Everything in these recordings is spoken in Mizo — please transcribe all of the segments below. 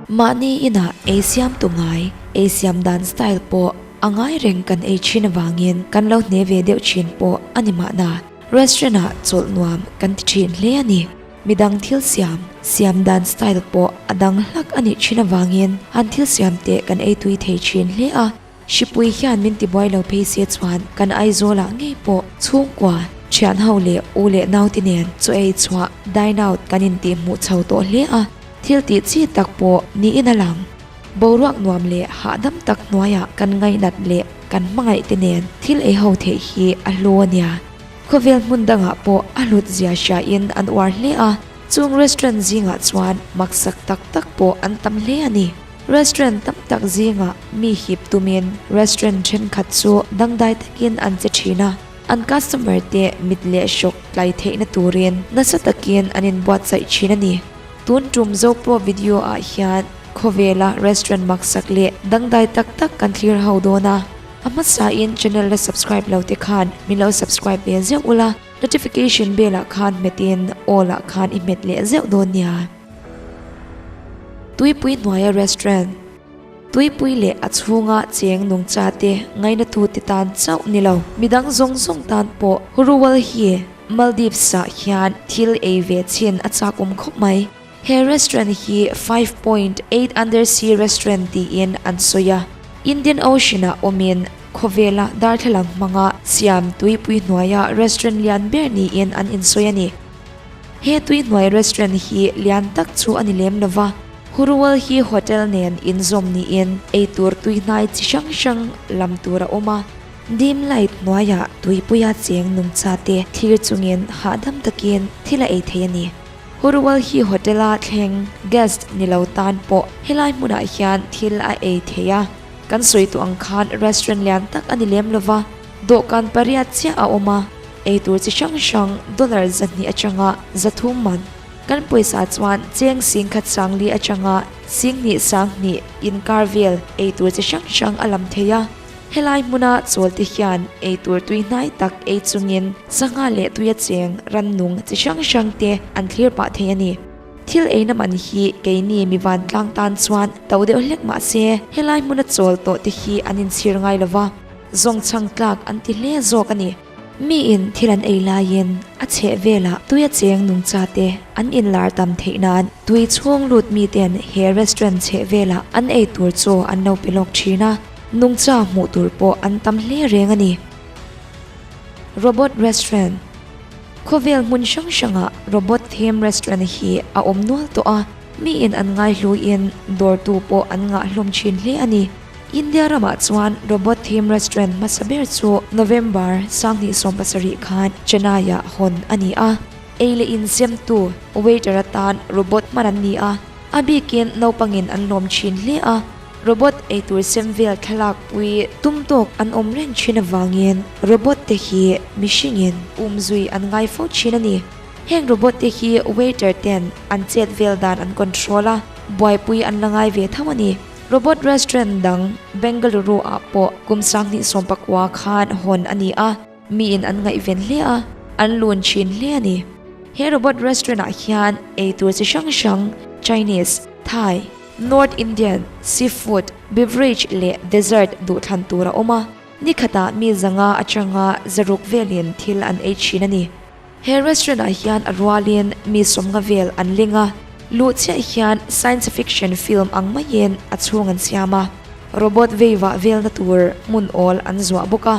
Mahni inah ei siam tu ngai, ei siam dan style pawh a ngai reng kan ei thin avangin kan lo hne ve deuh thin pawh a ni mahna. Restaurant ah chawlh nuam kan ti thin hle a ni. Midang thil siam, siam dan style pawh a dang hlak a nih thin avangin an thil siam te kan ei tui thei thin hle a. Hripui hian min tibuai lo phei se chuan kan Aizawlah ngei pawh chhungkua, thian ho leh u leh naute nen chaw ei chhuah, dine out, kan intihhmuh chho tawh hle a, thil tih chi tak pawh niin a lang. Boruak nuam leh hahdam tak hnuaiah kan ngaihnat leh kan hmangaih te nen thil ei ho theih hi a hlu a nia. Khawvel hmun dangah pawh a hlut zia hriain an uar hle a, chung restaurant zingah chuan maksak tak tak pawh an tam hle a ni. Restaurant tam tak zingah mi hip tumin restaurant thenkhat chu dangdai takin an che thin a, an customer te mit leh hrawk tlai theihna turin nasa takin an inbuatsaih thin a ni. Tun tum Zopro video ah hian khawvela restaurant maksak leh dangdai tak tak kan thlir ho dawn a, a hmasain channel la subscribe lo te khan min lo subscribe ve zeuh ula, notification bell ah khan hmetin all ah khan i hmet leh zeuh dawn nia. Tuipui hnuaia restaurant, Tuipui leh a chhunga cheng nungcha te ngainatu te tan chauh ni lo, midang zawng zawng tan pawh Huruwal hi Maldives ah hian thil ei ve chin a chak awm khawp mai. He restaurant hi 5.8 Undersea Restaurant tiin an sawi a, Indian Ocean ah awmin khawvela darthlalang hmanga siam tuipui hnuaia restaurant lian ber niin an insawi a ni. He tuihnuai restaurant hi lian tak chu a ni lem lova, Huruwal hi hotel nen inzawm niin eitur tuihnai chi hrang hrang lam tur a awm a. Dim light hnuaiah tuipuia cheng nungcha te thlir chungin hahdam takin thil a ei thei a ni. Huruwal hi hotel-a thleng guest ni lo tan pawh helai hmunah hian thil a ei thei a. Kan sawi tawh ang khan restaurant lian tak a ni lem lova, dawhkan pariat chiah a awm a. Eitur chi hrang hrang dollar 200 atanga 300 man. Kan pawisa chuan cheng singkhat sangli atanga singhnih sanghnih inkar vel eitur chi hrang hrang a lam thei a. Helai hmuna chawl te hian eitur tui hnai tak ei chungin sangha leh tuia cheng rannung chi hrang hrang te an thlir pah thei a ni. Thil eina man hi keini mi vantlang tan chuan to deuh hlek mah se helai hmuna chawl tawh te hi an inchhir ngai lova, zawngchhang tlak an ti hle zawk a ni. Miin thil an ei laiin a chheh velah tuia cheng nungcha te an inlar tam theih nan tui chhung lut miten he restaurant chheh velah an ei tur chaw an lo pe lawk thin a, nungcha hmuh tur pawh an tam hle reng a ni. Robot Restaurant Khawvel hmun hrang hrangah robot theme restaurant hi a awm nual tawh a, miin an ngaihluin dawrtu pawh an ngahhlawm thin hle a ni. India ramah chuan robot theme restaurant hmasa ber chu November 2017 khan Chennai-ah hawn a ni a. Ei leh in siamtu, waiter atan robot hman an ni a, a bikin naupangin an lawm thin hle a. Robot eitur sem vel thlalak pui tum tawk an awm reng thin avangin robot te hi mihringin umzui an ngai fo thin a ni. Heng robot te hi waiter ten an chet vel dan an control a, buaipui an la ngai ve tho a ni. Robot restaurant dang Bengaluru ah pawh kum 2019 khan hawn a ni a, miin an ngaihven hle a, an lun thin hle a ni. He robot restaurant ah hian eitur chi hrang hrang Chinese, Thai, North Indian, seafood, beverage leh dessert duhthlan tur a awm a, ni khatah mi 500 atanga 600 velin thil an ei thin a ni. He restaurant ah hian a rualin mi 50 vel an ling a, luh chiah hian science fiction film ang maiin a chhung an siam a, robot veivah velna tur hmun awl an zuah bawk a,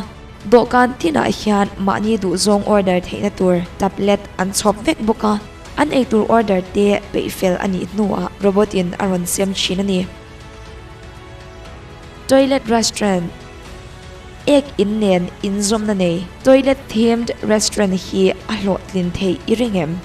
dawhkan tinah hian mahni duhzawng order theihna tur tablet an chhawp vek bawk a, an eitur order te peih fel a nih hnuah robot in a rawn sem thin a ni. Toilet restaurant. Ek in nen inzawmna nei toilet themed restaurant hi a hlawhtlin theih i ring em?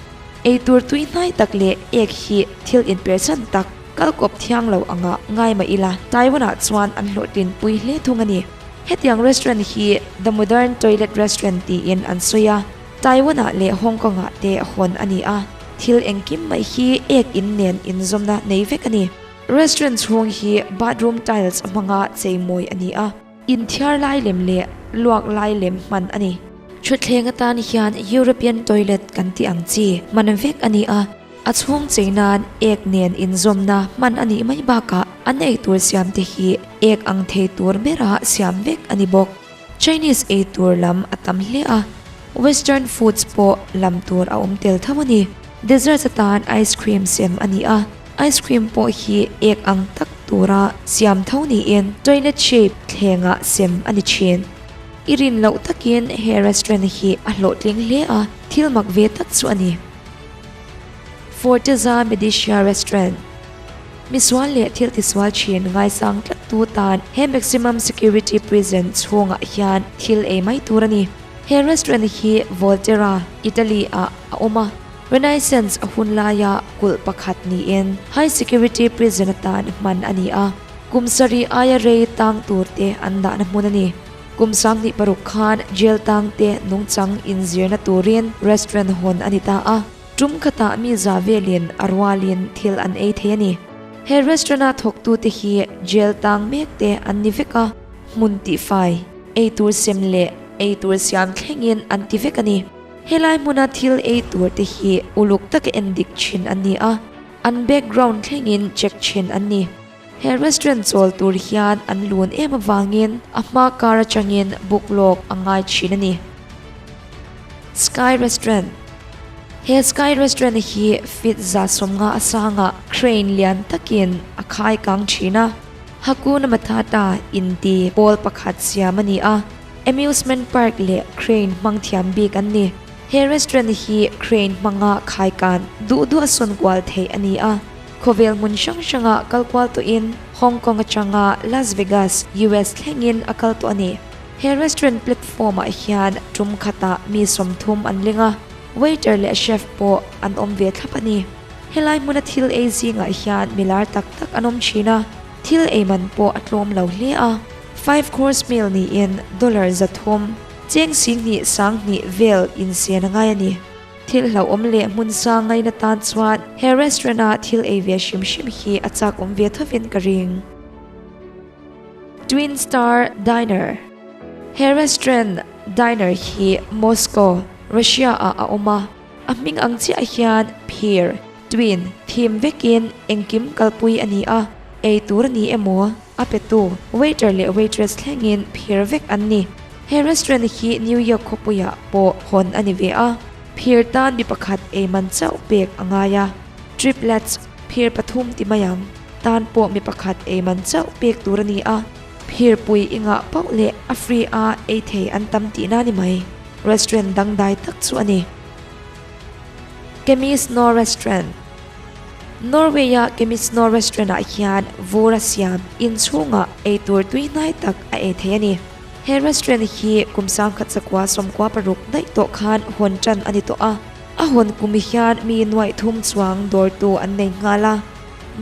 Eitur tui hnai tak leh ek hi thil inpersan tak kalkawp thiang lo anga ngai mah ila Taiwan-ah chuan an hlawhtlin pui hle thung a ni. Hetiang restaurant hi The Modern Toilet Restaurant tiin an sawi a, Taiwan-ah leh Hong Kong-ah te hawn a ni a, thil engkim mai hi ek in nen inzawmna nei vek a ni. Restaurant chhung hi bathroom tiles hmanga cheimawi a ni a. Inthiar lai lem leh luak lai lem hman a ni. Thutthleng atan hian European toilet kan tih ang chi hman vek a ni a. A chhung chei nan ek nen inzawmna hman a nih mai bakah an eitur siam te hi ek ang thei tur bera siam vek a ni bawk. Chinese eitur lam a tam hle a, Western foods pawh lam tur a awm tel tho a ni. Desserts atan ice cream sem a ni a, ice cream pawh hi ek ang tak tura siam tho niin toilet shape thlengah sem a ni thin. I rin loh takin he restaurant hi a hlawhtling hle a, thil mak ve tak chu a ni. Forteza Medicia Restaurant Misual leh thil tisual thin ngaisang tlattu tan he maximum security prison chhungah hian thil ei mai tur a ni. He restaurant hi Volterra, Italy ah a awm a, Renaissance a hun laia kulh pakhat niin high security prison atan hman a ni a. Kum sarih aia rei tang tur te an dahna hmun a ni. Kum 26 khan jail tang te nungchang inzirna turin restaurant hawn a ni ta a, tum khatah mi za velin a rualin thil an ei thei a ni. He restaurant-a thawktute hi jail tang mek te an ni vek a, hmun tihfai, eitur sem leh eitur siam thlengin an ti vek a ni. Helai hmuna thil ei tur te hi uluk taka endik thin an ni a, an background thlengin check thin an ni. He restaurant chawl tur hian an lun em avangin a hma kar atangin book lawk a ngai thin a ni. Sky Restaurant He Sky Restaurant hi feet 150 a sangah crane lian takin a khai kang thin a. Hakuna Matata inti pawl pakhat siam a ni a. Amusement park leh crane hmang thiam bik an ni. He restaurant hi crane hmanga khai kan duh duh a sawn kual theih a ni a. Khawvel hmun hrang hrangah kal kual tawhin Hong Kong atanga Las Vegas, US thlengin a kal tawh a ni. He restaurant platform ah hian tum khatah mi 30 an ling a, waiter leh chef pawh an awm ve thlap a ni. Helai hmuna thil ei zingah hian mi lar tak tak an awm thin a, thil ei man pawh a tlawm lo hle a. Five course meal niin dollar 300, cheng 20,000 vel insen a ngai a ni. Thil hlauhawm leh hmun sang ngaina tan chuan he restaurant a thil ei ve hrim hrim hi a chak awm ve thovin ka ring. Twin Star Diner He restaurant diner hi Moscow, Russia ah a awm a, a hming ang chiah hian phir, twin, thim vekin engkim kalpui a ni a, ei tur a ni emaw? A petu, waiter leh waitress thlengin phir vek an ni. He restaurant hi New York khawpuiah pawh hawn a ni ve a, phir tan mi pakhat ei man chauh pek a ngai a. Triplets, phir pathum ti mai ang, tan pawh mi pakhat ei man chauh pek tur a ni a, phir pui i ngah pauh leh a free a ei thei an tam tihna ni mai. Restaurant dangdai tak chu a ni. Kemisno Restaurant. Norway-a Kemisno Restaurant-ah hian vur a siam inchhungah eitur tuihnai tak a ei thei a ni. He restaurant hi kum 1996 daih tawh khan hawn tan a ni tawh a, a hawn kum hian mi nuaih thum chuang dawrtu an nei nghal a,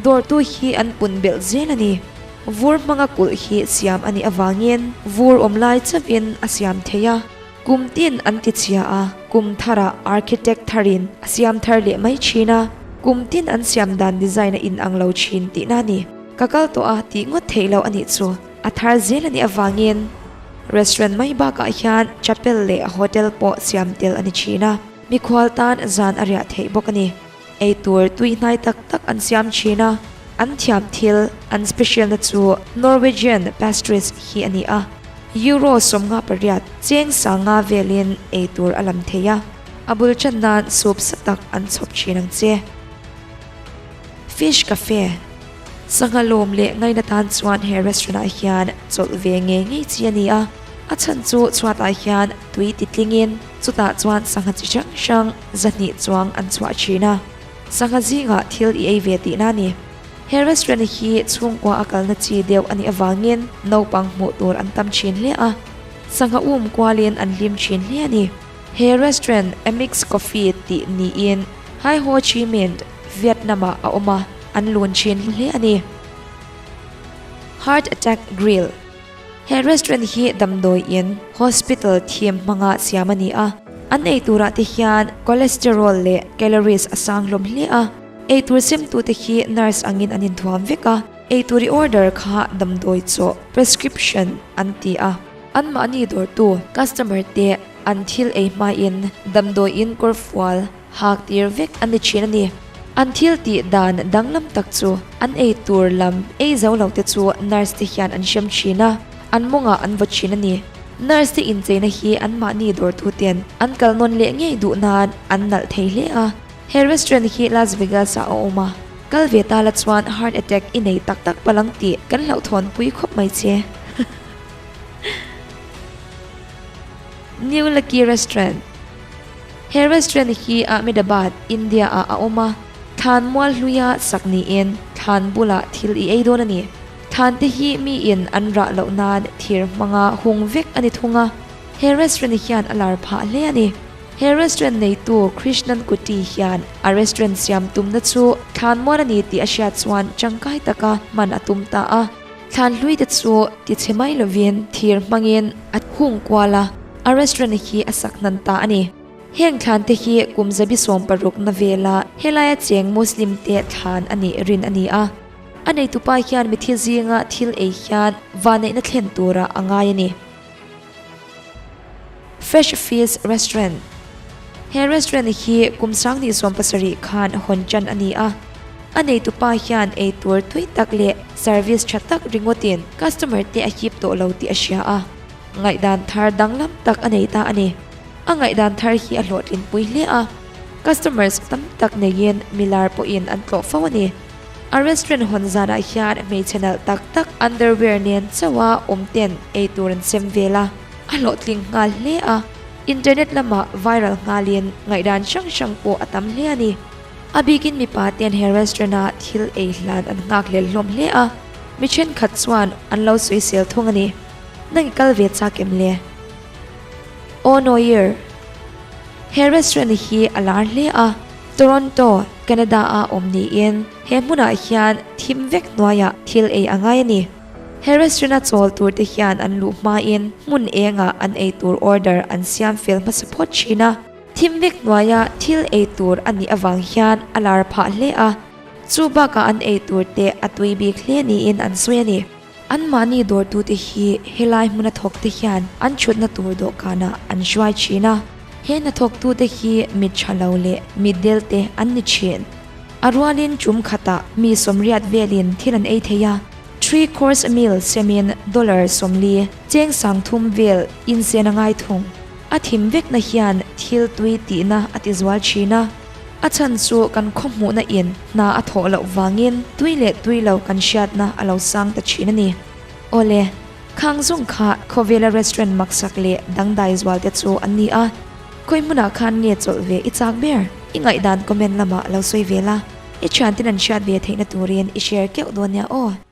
dawrtu hi an pun belh zel a ni. Vur hmanga kulh hi siam a nih avangin vur awm lai chauhin a siam thei a. Kum tin an ti chhia a, kum tharah architect tharin a siam thar leh mai thin a, kum tin an siam dan design a inang lo thin tihna a ni. Ka kal tawh a tih ngawt theih loh a nih chu, a thar zel a nih avangin restaurant mai bakah hian chapel leh hotel pawh siam tel a ni thin a, mikhual tan zan a riah theih bawk a ni. Eitur tui hnai tak tak an siam thin a, an thiam thil, an special na chu Norwegian pastries hi a ni a. Euro 58, cheng 5000 velin eitur a lam thei a, a bul tan nan soup sa tak an chhawp thin ang che. Fish Cafe, Sangha lawm leh ngaina tan chuan he restaurant ah hian chawlh ve ngei ngei chi a ni a, a chhan chu chhuatah hian tui ti tlingin chutah chuan sangha chi hrang hrang 200 chuang an chhuah thin a, sangha zingah thil i ei ve tihna a ni. He restaurant hi chhungkua a kalna chi deuh a nih avangin naupang hmuh tur an tam thin hle a, sangha um kualin an hlim thin hle a ni. He restaurant Amix Coffee tih niin Hai Ho Chi Minh, Vietnam-ah a awm a, an lun thin hle a ni. Heart Attack Grill He restaurant hi damdawi in, hospital, theme hmanga siam a ni a, an ei turah te hian cholesterol leh calories a sang hlawm hle a, eitur semtute hi nurse angin an inthuam vek a, eitur i order kha damdawi chaw, prescription, an ti a, anmahni dawrtu, customer, te an thil ei hmain damdawi in kawrfual hak tir vek a ni thin a ni. An thil tih dan danglam tak chu an ei tur lam ei zo lo te chu nurse te hian an hrem thin a, an mawngah an vaw thin a ni. Nurse te incheina hi anmahni dawrtu ten an kal nawn leh ngei duh nan an nalh thei hle a. He restaurant hi Las Vegas ah a awm a, kal ve ta la chuan heart attack i nei tak tak palh ang tih kan hlauhthawn pui khawp mai che. New Lucky Restaurant He restaurant hi Ahmedabad, India ah a awm a, thlan mual hluia sak niin thlan bulah thil i ei dawn a ni. Thlan te hi miin an rah loh nan thir hmanga hung vek a ni thung a, he restaurant hian a lar phah hle a ni. He restaurant neitu Krishnan Kutty hian a restaurant siam tumna chu thlan mual a ni tih a hriat chuan tangkai taka hman a tum ta a. Thlan hlui te chu ti chhe mai lovin thir hmangin a hung kual a, a restaurant hi a sak hnan ta a ni. Heng thlan te hi kum 76 na vela helaia cheng Muslim te thlan a nih rin a ni a. A neitupa hian mithi zinga thil ei hian vanneihna thlen turah a ngai a ni. Fresh Fish Restaurant He restaurant hi kum 2017 khan hawn tan a ni a. A neitupa hian ei tur tui tak leh service tha tak ringawtin customer te a hip tawh lo tih a hria a. Ngaihdan thar danglam tak a nei ta a ni. A ngaihdan thar hi a hlawhtlinpui hle a. Customers tam tak neiin milar pawhin an tlawh fo a ni. A restaurant hawn zanah hian hmeichhe nalh tak tak underwear nen chauha awm ten ei tur an sem vel a, a hlawhtling nghal hle a, internet lamah viral nghalin ngaihdan hrang hrang pawh a tam hle a ni. A bikin mipa ten he restaurant a thil ei hlan an nghak hlel hlawm hle a, mi thenkhat chuan an lo sawisel thung a ni. Nang i kal ve chak em le? Aw Noir! He restaurant hi a lar hle a, Toronto, Canada a awm niin he hmunah hian thim vek hnuaiah thil ei a ngai a ni. He restaurant a chawl tur te hian an luh hmain hmun engah an ei tur order an siam fel hmasa phawt thin a. Thim vek hnuaia thil ei tur a nih avang hian a lar phah hle a, chu bakah an ei tur te a tui bik hle niin an sawi a ni. Anmahni dawrtute hi helai hmuna thawkte hian an thutna tur dawhkanah an hruai thin a. He hnathawktute hi mit tha lo leh mit delte an ni thin. A rualin tum khatah mi 80 velin thil an ei thei a. Three course meal semin dollar 40 cheng 3000 vel insen a ngai thung. A thim vekna hian thil tui tihna a tizual thin a. A chhan chu kan khaw hmuhna in hna a thawh loh vangin tui leh tui lo kan hriatna a lo sang ta thin a ni. Awle, khang zawng kha khawvela restaurant maksak leh dangdai zual te chu an ni a, khawi hmunah khan nge chawlh ve i chak ber? I ngaihdan comment lamah lo sawi ve la, i thianten an hriat ve theihna turin i share keuh dawn nia aw.